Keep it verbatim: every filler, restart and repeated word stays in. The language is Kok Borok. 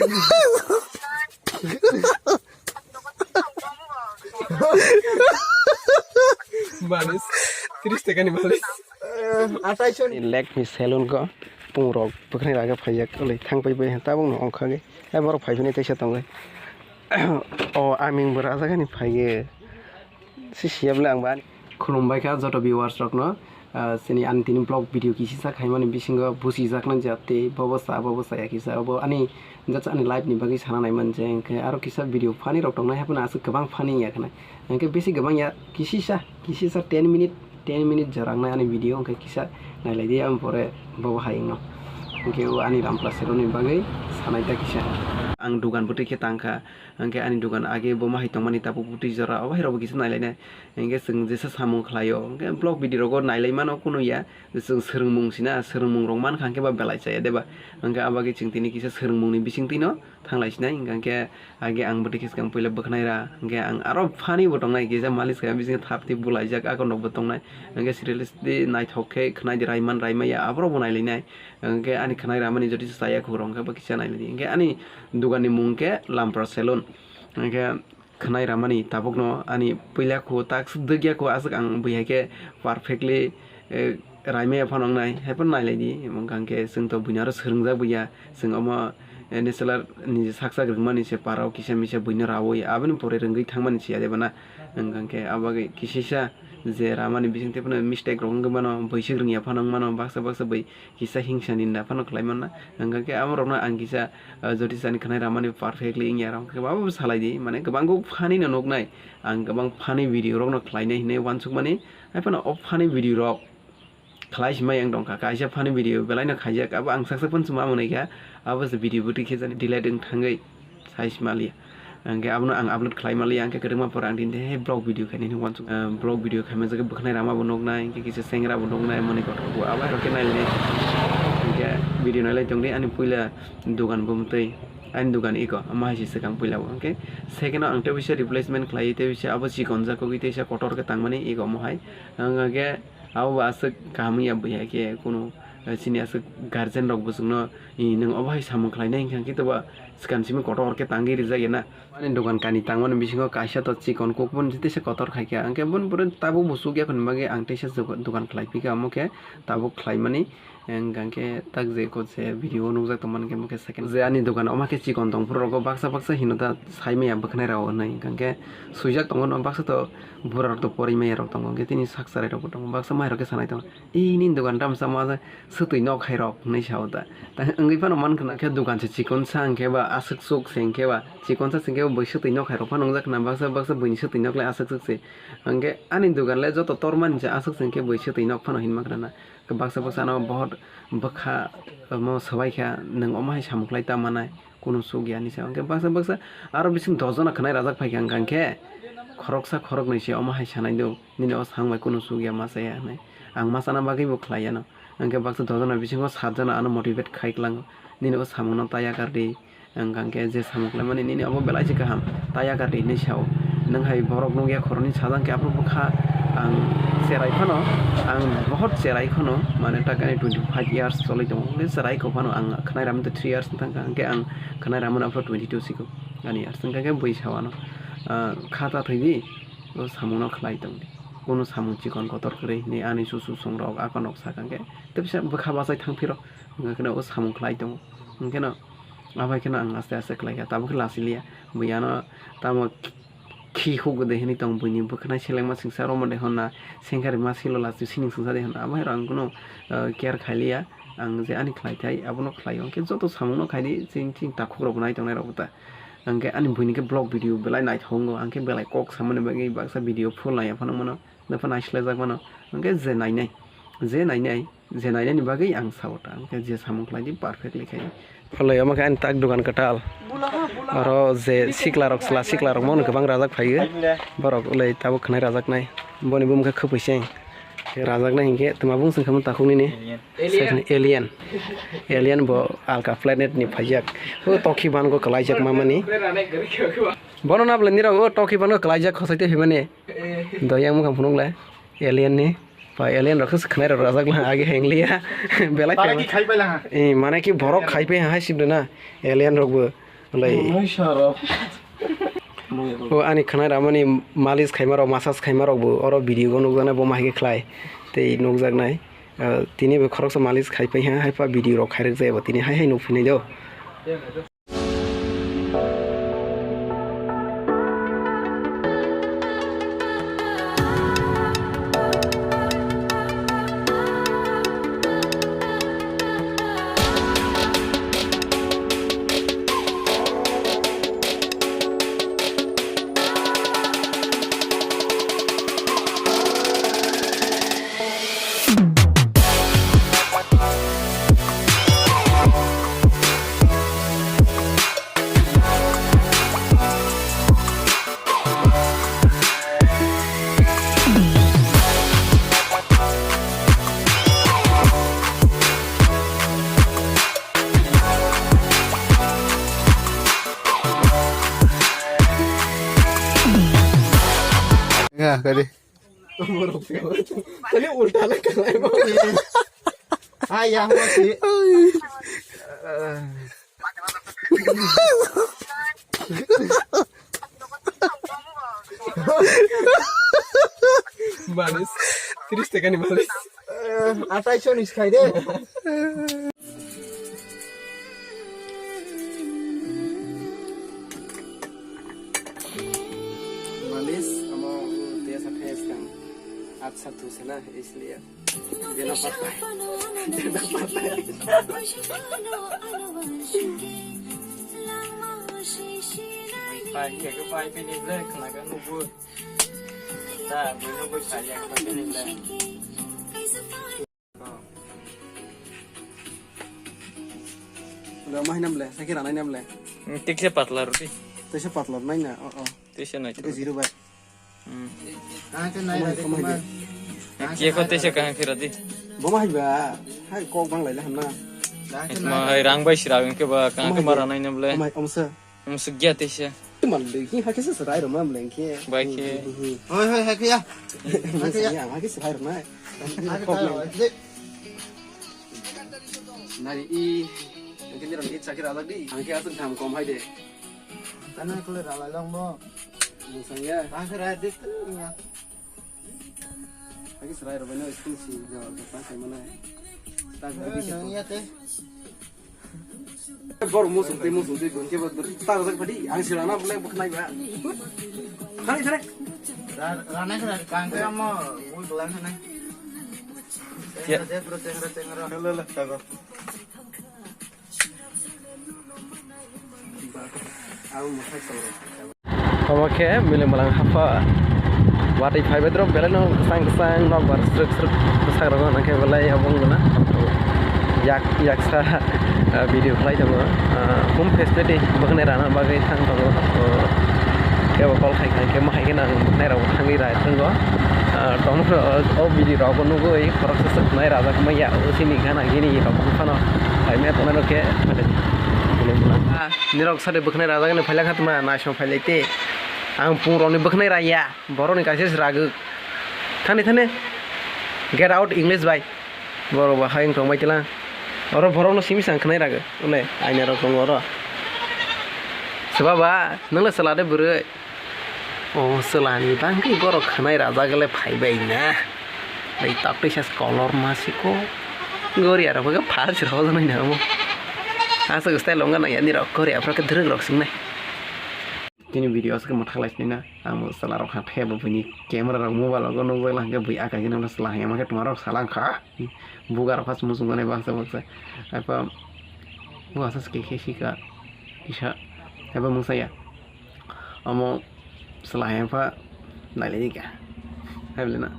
Malis, tris taka ni malis. Atai soni. Lek ni salon ko pung rok bwkhwnai ragwi phaijak, wlwi thang pai bai tabuk no ongkha ge. Hai borok phai phini teisa tongo. O aming bo rajagani phai ge. Si siya bwle ang ba. Khulumbai kha joto viewers rokno. Ah, chini ani tini vlog video kisisa khaimani bisingo busijaknai jat tei bobo sa, bobo saya kisa. Obo ani just ani life ni bagwi sana naiman je, hwnkhe aro kisa video funny rok tongnai, haphano aswk kwbang funny ya khna. Hwnkhe bisi kwbang ya, kisisa, kisisa ten minute, ten minute jora wngnai ani video, hwnkhe kisa nailai di, ang pore bobo hai wngno. Hwnkhe o ani Rampla Seroni bagwi sanai ta kisa. Ang dugan bwtwi khe tangkha, hwnkhe ani dugan age bo ma hai tongmani tabuk bwtwi jora, obo hai rokbo kisa nailainai. Hwnkhe chwng jesa samung khlaio, hwnkhe vlog video rogo nailai mano kunu ya, chwng swrwngmung sina, swrwngmung rok mankha hwnkhe ba belai chaya deba. Hwnkhe abagwi chwng tini kisa swrwngmungni bisingtwino thanglai sinai, hwnkhe age ang bwtwi khe swkang puila bwkhnai ra, hwnkhe ang aro funny bo tongnai, kisa malis kha bising thap twi bulaijak, akon rokbo tongnai, hwnkhe seriously naithok khe khwnai di raiman raimaya, aborok bo nailainai, hwnkhe ani khwnai ramani jotisa chaya khuk rok hwnkhe bo kisa nailaidi, hwnkhe ani dugan ni mung khe Lampra Salon, hwnkhe khwnai ramani tabukno ani puila kho tak swk dwkya kho aswk ang bui hai khe perfectly, eh, raimaya phano wngnai hai phano nailaidi. Hwnkha hwnkhe chwng to buino aro swrwngjak buya, chwng omo, eh, national ni sak sak rwngmani se parao kisa misa buino raui aboni pore rwngwi thangmani siya de bana. Hwnkha hwnkhe abo bagwi kisisa je ramani bisingtwi phano mistake rok wngwi mano, bwswk rwngya phano wngmano, baksa baksa bui kisa hingsa ninda phano khlai manna. Hwnkha khe abo rokno ang kisa, ah, jotisa ni khwnai ramani perfectly wngya rok khe abo salai di, mane kwbang khe funny no nuknai, ang kwbang funny video rok no khlainai hinwi uansukmani. Hai phano o funny video rok khlai simai ang tongkha, kaisa funny video belai no khaijak, abo ang sak sak phano chuma manwi kha, abo se video bwtwi khe jani delete wng thangwi. Sai si maliya. Hwnkhe abono ang upload khlai maliya, hwnkhe kwdwkma pore ang tini he vlog video khainani uansuk, ah, vlog video khaima jagwi bwkhnai rama bo nuknai, hwnkhe kisa sengra bo nuknai, mani kotor bo abo hai rok khe nailai. Hwnkhe video nailai tongdi ani puila dugan bo mwtwi, ani dugan iko, omo hai se swkang puila bo. Hwnkhe second o ang tei bisa replacement khlai, tei bisa abo chikon jakogwi, teisa kotor khe tangmani iko omo hai. Hwnkhe abo bo aswk kaham wngya, buya khe kunu, eh, chini aswk guardian rok bo chwngno, "Ih, nwng obo hai samung khlainai," hwnkha khe tobo swkang simi kotor khe tangwi rijak ya na. Ani dogan kani tangmani bisingo kaisa to chikon kuk phano teisa kotor khai kha, hwnkhe boni pore tabuk bo chukya khoni bagwi ang teisa dogan khlai phi kha, omo khe tabuk khlaimani. Hwnkha khe tak je ko je video o nukjak tongmani khe, omo khe second je ani dogan omo khe chikon tong phuru rogo baksa baksa hino da sai maya bwkhnai rao hinwi, hwnkha khe swijak tongo no baksa to bura rok to pori maya rok tongo, hwnkhe tini sak chwrai rok bo tongo, baksa mai rok khe sanai tongo, "Ih, nini dogan tamo chama swtwi nok hai rok," hinwi sao da. Ta wngwi phano man khna khe dogan se chikon sa hwnkhe ba aswk chuk se hwnkhe ba chikon sa se hwnkhe ba bui swtwi nok hai rok phano wngjak khna, baksa baksa buini swtwi nok le aswk chuk se. Hwnkhe ani dogan le joto tormani se aswk se hwnkhe bui swtwi nok phano hinma khna na. Baksa baksa ano bohot bwkha omo swbai kha, "Nwng omo hai samung khlai ta manai, kunu suk ya," hinwi sa. Hwnkhe baksa baksa aro bising dos jona khwnai rajak phai kha, hwnkha khe khoroksa khoroknwi se omo hai sanai do, "Nini o samung bai kunu suk ya, ma chaya," hinwi. Ang ma chana bagwi bo khlai yano. Hwnkhe baksa dos jona bisingo sat jona ano motivate khai kwlango, "Nini o samung no ta yakar di." Hwnkha khe je samung khlaimani nini obo belai se kaham, ta yakar di hinwi sao. Nwng hai borok nukya khoroknwi sajak khe aphuru bwkha ang cherai phano, ang bohot cherai kheno, mane tak ani twenty five years choli tongo, hwnkhe cherai kho phano ang khwnai ramani three years wng thangkha, hwnkhe ang khwnai ramani aphuru twenty two siko ani years, hwnkha khe bui sao ano, ah, kha ta thwi di, o samung no khlai tong di, kunu samung chikon kotor kwrwi hinwi ani chuchu chwng rok akon rok sakha, hwnkhe tei bisa bwkha bachai thang phiro, hwnkhe no o samung khlai tongo, hwnkhe no. Abai kheno ang aste aste khlai kha, tabuk khe lachiliya. Bui ano tamo khi huk de hinwi tong, buini bwkhanai selengma singsa romo de honna, sengkari ma silo lachi sining singsa de honna. Abo hai rang kunu, eh, care khailiya. Ang je ani khlai thai, abono khlai. Hwnkhe joto samungno khaidi, chini chini takhuk rok bo nai tongnai rok bo ta. Hwnkhe ani buini khe vlog video belai naithok wngo, ang khe belai kok samani bagwi baksa video full naiya phano mano, nokha naisilajak mano. Hwnkhe je nainai, je nainai. Je nainani bagwi ang sao ta, hwnkhe je samung khlai di perfectly khai. Phalwi omo khe ani tak dogan kwtal. Oro je sikla rok, chwla sikla rok mano kwbang rajak phaio. Borok ulai tabuk khwnai rajaknai. Boni bumung khe khwpwi se. Rajaknai hinkhe twma bung song khe takhuknini. Alien. Alien. Alien bo alka planet ni phaijak. O tokhi bango kwlaijak mamani. Bono na bwle nirok o tokhi bango kwlaijak khosai tei himani. Doyang mukhang phunukle. Alien ni. Pa alien rok khe khwnai rok rajak lang age heng liya. Belai Para famous. Ki khai pai lang ha? Eh, mane ki borok khai pai hai sibde na. Alien rok bo. Lai. Nai sara. O ani khwnai ramani malis khaima rok, massage khaima rok bo oro video o nukjaknai, bo ma hai khe khlai tei nukjaknai. Ah, tini bo khoroksa malis khai pai ha, hai pha video rok khairok jai bo tini hai hai nukphinai do. Ya, kadi. Tadi ulta lah kalai. Ah, ya, masih. Malis, tiris taka ni malis. Atai choni skai de. Malis, amo, dia sakhe skang. Acha tu sana, isliye. Dia na patai. Dia na patai. Pai, ya ke pai, pini ble, kena kan nubur. Ta, bini nubur kaya, pai, pini ble. Lo, mahi nam le, sakhe ranai nam le. Tikse patla roti. Tikse patla nai na, oh, oh. Tikse nai. Itu zero bai. Hmm. Kamai, kamai dia. Kia ko tikse kahang kira di. Bo mahi ba, hai kok bang lai le hamna. Ma hai rang bai sira ke ba kahang ke mara nai nam le. Kamai, omsa. Omsa gia tikse. Mal le, hi hakhe se serai roma mleng ke. Bai ke. Hoi, hoi, hakhe ya. Hakhe ya. Hakhe serai roma. Hakhe kok ta, nang. Hakhe. Nari i, angke ni rong i chakira lagi. Angke atun tham kom hai de. Tana kule rala long bo. Musang ya. Hakhe rai de tu ya. Hakhe serai roma no school si jawab jawab kai mana. Tak lagi si. Nang ya te. Bor musung tei musung tei dun kebo dun tar jak badi ang sila na bole buknai ba. Thani thani. Ra-, rana kena kangke amo bul belang sana. Ya. Tengra, tengra, tengra, tengra. Lo, lo, lo, tago. Amo mosai soro. Omo khe Milimbalang hapha watwi phaibai drop belai no kwchang kwchang nokbar srwk srwk bwsakrogo hwnkhe belai obo wngna yak yaksa, ah, video khlai tongo, ah, hum facility bwkhnai rana bagwi thang tongo, oh, kebo call khai khai khe ma hai khe nang bwkhnai rok thangwi rai tongo, ah, tongmani o video rok bo nugwi khoroksa swk nai rajak maya o chini gana gini rok phano phaimaya tongnai rok khe Milimbalang. Ah, nirok sade bwkhnai rajak ni phailakha tma naisong phailai te. Ang pungrokni bwkhnai raya, borokni kaisa se ragwk. Thani thani, get out English bai. Borok ba hai wng tong bai tila. Oro borokno simi sa ang khwnai ragwk. Ule, aina rok tongo oro. Swba ba, nwng le chwla de bwrwi? O chwlani bangwi borok khwnai rajak le phai bai na. Bai tok twi sa kolor ma siko. Gori aro khe phal se rok nai na mo. Aswk style wng na ya nirok gori aro khe dwrwk rok sing nai. Tini video aswk mwthak lai sini na, ang bo chwla rok ha the bo buini camera rok mobile rok nukjak lang khe bui akai jani chwla hai ma khe tuma rok salang kha, buga rok has muchung nai baksa baksa, apa bo aswk khe khe sika kisa, apa mungsa ya, omo chwla hai pha nai lai ka, hai bole na.